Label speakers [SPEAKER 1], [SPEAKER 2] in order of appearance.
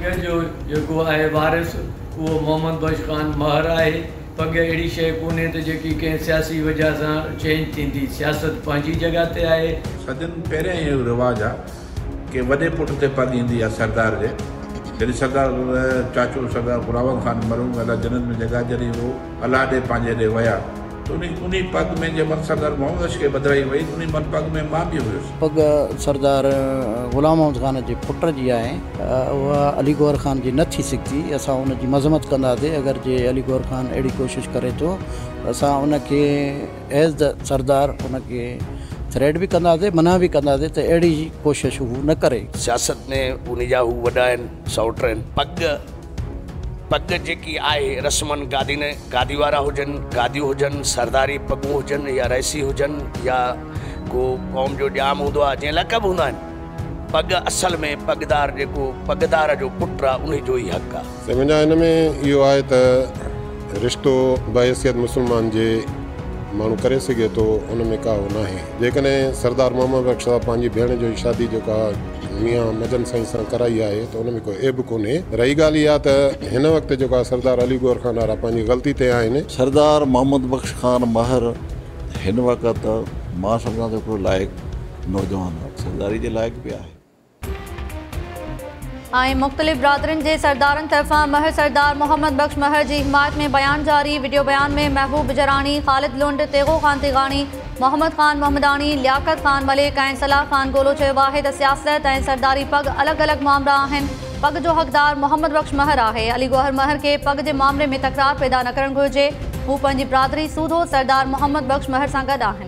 [SPEAKER 1] پڳ جو جيڪو آهي وارث اهو محمد بخش خان مهر آهي. پڳ اهڙي شيء ڪونهي ته جيڪي ڪنهن سياسي وجهه سان چينج ٿيندي. سياست پنهنجي جڳهه تي آهي.
[SPEAKER 2] صدين پهريان اهو رواج آ ڪي وڏي پٽ تي پڳ ايندي آ سردار جي. جڏهن سردار چاچو سردار غلام خان مرحوم الله جنت ۾ جڳهه جڏهن هو الله ڏي پنهنجي ڏي ويا ته انهي انهي پڳ ۾ جنهن مهل سردار محمد بخش کي ٻڌرائي وئي ته انهي مهل پڳ ۾ مان به هيس.
[SPEAKER 3] پڳ سردار غلام محمد خان جي پٽ جي آهي اها علي گوهر خان جي نه ٿي سگهندي اسان ان جي مذمت ڪنداسين اگر جي علي گوهر خان اهڙي ڪوشش ڪري ٿو ته اسان ان کي ايز the سردار ان کي ٿريٽ به ڪنداسين منع به ڪنداسين ته اهڙي ڪوشش هو نه ڪري.
[SPEAKER 4] سياست ۾ انهي جا هو وڏا آهن سئوٽ آهن. پڳ پڳ جيڪي آهي رسمن گادين گادي وارا هجن گاديون هجن سرداري پڳون هجن يا رئيسي هجن يا ڪو قوم جو ڄام هوندو آهي جنهن لقب هوندا آهن پڳ اصل ۾ پڳدار جيڪو پڳدار جو پٽ آهي انهي جو ئي حق آهي.
[SPEAKER 5] سائين منهنجا هن ۾ اهو آهي ته رشتو بحيثيت مسلمان جي ماڻهو ڪري سگهي ٿو ان ۾ ڪا هو ناهي جيڪڏهن سردار محمد بخش صاحب پنهنجي ڀيڻ جو شادي جيڪا ميان مجن سائين سان ڪرائي آهي ته ان ۾ ڪو عيب ڪونهي رهي ڳالهه اها ته هن وقت جيڪا سردار علي گوهر خان وارا پنهنجي غلطي تي آهن.
[SPEAKER 6] سردار محمد بخش خان مهر هن وقت مان سمجهان ٿو هڪڙو لائق نوجوان آهي سرداري جي لائق به آهي.
[SPEAKER 7] ۽ مختلف برادرين جي سردارن طرفان مهر سردار محمد بخش مهر جي حمايت ۾ بيان جاري، وڊيو بيان ۾ محبوب بجراڻي، خالد لنڊ، تيغو خان تيغاڻي، محمد خان محمداڻي، لياقت خان ملڪ ۽ صلاح خان گولو چيو آهي ته سياست ۽ سرداري پڳ الڳ الڳ مامرا آهن، پڳ جو حقدار محمد بخش مهر آهي، علي گوهر مهر کي پڳ جي مامري ۾ تڪرار پيدا نه ڪرڻ گهرجي، هو پنهنجي برادري سوڌو سردار محمد بخش مهر سان گڏ آهن.